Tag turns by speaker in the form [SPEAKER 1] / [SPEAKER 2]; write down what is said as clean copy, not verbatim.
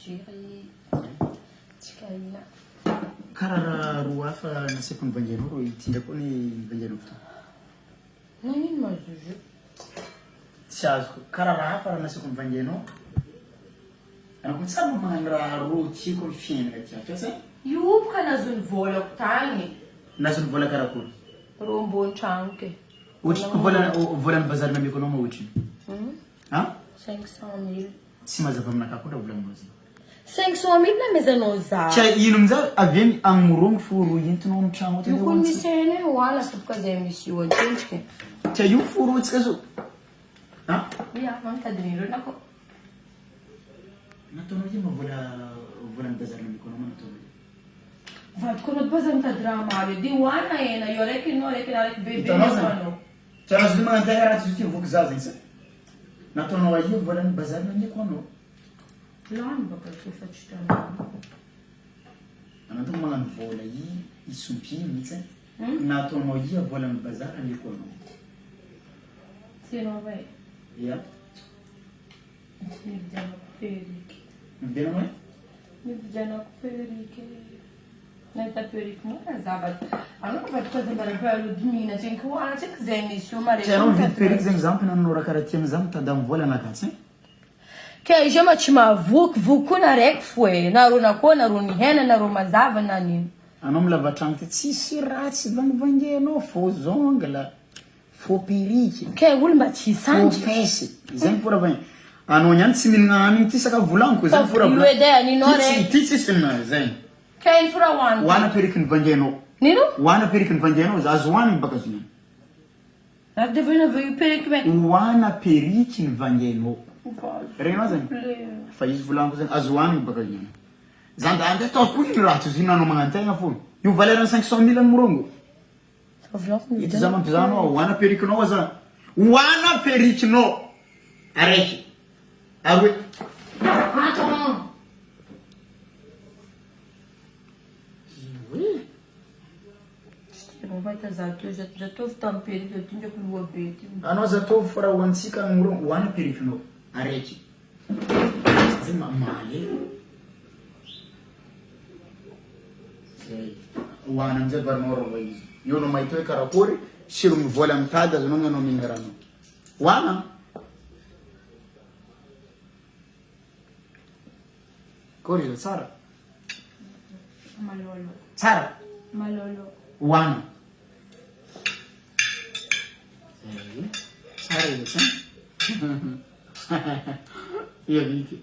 [SPEAKER 1] Chérie. Tsika ina.
[SPEAKER 2] Karaha raha roa hafa nasaiko nivangianao rô ity ndray koa ny nivangianao fotoana.
[SPEAKER 1] Nagnino ma Jojo?
[SPEAKER 2] Tsy azoko. Karaha raha hafa raha nasaiko nivangianao. Anao koa tsara mba magnano raha roa tiako amin'ny fiainana ty ato sa?
[SPEAKER 1] Io boka nazony vôlako tagny.
[SPEAKER 2] Nazony vôla karakory?
[SPEAKER 1] Rô ambony tragno ke.
[SPEAKER 2] Ohatry vôla vôlan'ny bazary nameko anao ma ohatry ino? An?
[SPEAKER 1] 500 mille.
[SPEAKER 2] Tsy mazava aminakahy koa raha volaninao zegny.
[SPEAKER 1] 500 mille namezanao za.
[SPEAKER 2] Tsy hay ino amin'izay avy eny agnorogno fo ro entinao amin'ny tragno ato
[SPEAKER 1] Io koa misy hena e, hoana tompoko zay misy io antsendriky e.
[SPEAKER 2] Tsy hay io fo ro tsika zao. An?
[SPEAKER 1] Ia, anao mitady an'ireo na koa.
[SPEAKER 2] Nataonao ino ma vola volan'ny bazary nameko anao ma nataonao ino?
[SPEAKER 1] Vadiko anao koa za mitady raha maro edy, hoana hena io araiky enao araiky na araiky bebe
[SPEAKER 2] Hitanao
[SPEAKER 1] nefa
[SPEAKER 2] zany?
[SPEAKER 1] anao.
[SPEAKER 2] Tsy anao zao magnantegna raha tsy zo ty voky za zegny sa? Nataonao aia volan'ny bazary nameko anao?
[SPEAKER 1] Lany baka teo fa tsy hitanao.
[SPEAKER 2] Anao tonga magnano vola i isompy mihitsy e. Nataonao ia volan'ny bazary ameko anao?
[SPEAKER 1] Tianao va e?
[SPEAKER 2] Ia.
[SPEAKER 1] Nividianako perruque.
[SPEAKER 2] Nividianao e?
[SPEAKER 1] Nividianako perruque. Nahita perruque mora zavatra. Anao vadiko aza mba mihina tsenky hoana tsenky zay misy io mare.
[SPEAKER 2] Tsy anao mividy perruque zegny za mpinanao raha karaha ty amizah mitady am vola anakahy tsy?
[SPEAKER 1] Ke izy io ma tsy mahavoky, voky koa naraiky fo e, na ro nakoho na ro ny hena na ro mazava na nino.
[SPEAKER 2] Anao milava tragno ty tsisy raha tsy vangivangenao faux ongle, faux perruque,
[SPEAKER 1] Ke olo mba tsy
[SPEAKER 2] faux
[SPEAKER 1] sangy.
[SPEAKER 2] fesse, zegny fo raha vagny. Anao niany tsy mihinagna hanigny ty sakafo volagniko zegny fo raha
[SPEAKER 1] Io
[SPEAKER 2] volagny.
[SPEAKER 1] edy e, aninao
[SPEAKER 2] Ty tsy
[SPEAKER 1] re.
[SPEAKER 2] ty tsisy na zegny.
[SPEAKER 1] Ke ino fo raha hoaniko?
[SPEAKER 2] Hoana perruque nivangenao.
[SPEAKER 1] Nino?
[SPEAKER 2] Hoana perruque nivangenao, azo hoanigny baka zio.
[SPEAKER 1] Ary de voina vo io perruque me.
[SPEAKER 2] Hoana perruque nivangenao. Regninao zegny? Fa izy volagniko zegny azo hoanigny baka io. Za nda andeha ataoko koa ino raha tsy izy ino anao magnantegna fô. Io valeur ny 500 mille ny morongo. Ito za mampizaha anao, hoana perruque-nao aza. Hoana perruque-nao. Araiky. Aroe.
[SPEAKER 1] Attends.
[SPEAKER 2] Ino e?
[SPEAKER 1] Tsy mahita zatovo, zatovo tamin'ny perruque ty ndraiky loha be ty.
[SPEAKER 2] Anao zatovo fa raha hoantsika ny morongo, hoana perruque-nao. Araiky. Zay mamaly e. Zay. Hoana amizay varinao rôva izy. Eo anao mahita hoe karakory siron'ny vola mitady azonao ny anao mihinagna rano. Hoana. Akory izy tsara?
[SPEAKER 1] Malolo.
[SPEAKER 2] Tsara?
[SPEAKER 1] Malolo.
[SPEAKER 2] Hoana. Zay. Tsara izy tsy? Ia viky.